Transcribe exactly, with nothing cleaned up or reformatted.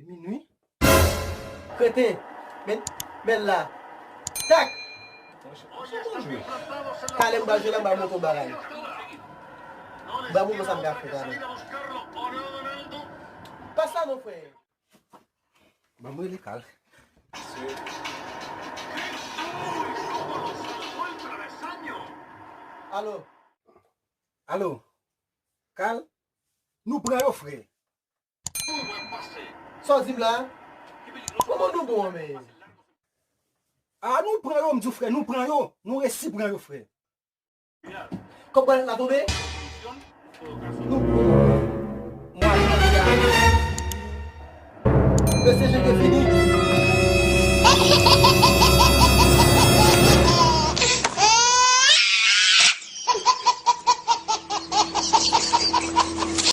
Minwi. Kreten. Men, men la. Tak. Kale m ba jwe la, m ba montre w bagay. M ba montre w sa m ka fè talè. Pa sa non, frè. Ban m rele Kal. Alo. Alo. Kal. Nou pran yo, frè. Sa w di m la? Kòman nou bon, men? A, nou pran yo, m di w, frè, nou pran yo. Nou resi pran yo, frè. Kòb bwalèt la tonbe? Nou